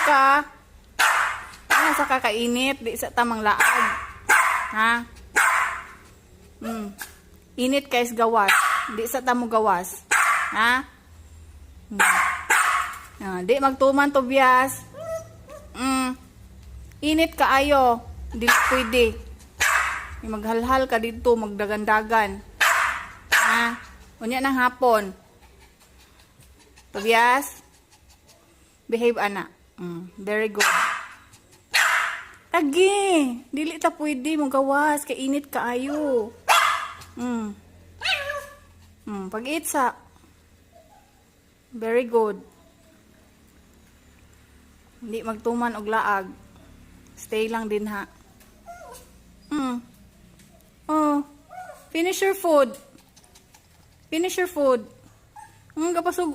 ka. Ano sa kakainit, di sa tamang laag. Ha? Init kay gawas. Di sa tamo gawas. Ha? Ah, di magtuman, Tobias. Init kaayo. Di pwede. May maghalhal ka dito, magdagandagan. Ha? Unya ng hapon. Tobias? Behave, ana. Very good. Agi, dili ta pwede mo gawas kay init kaayo. Pag-itsa. Very good. Hindi magtuman og laag. Stay lang din ha. Oh. Finish your food. Finish your food. Gapasug.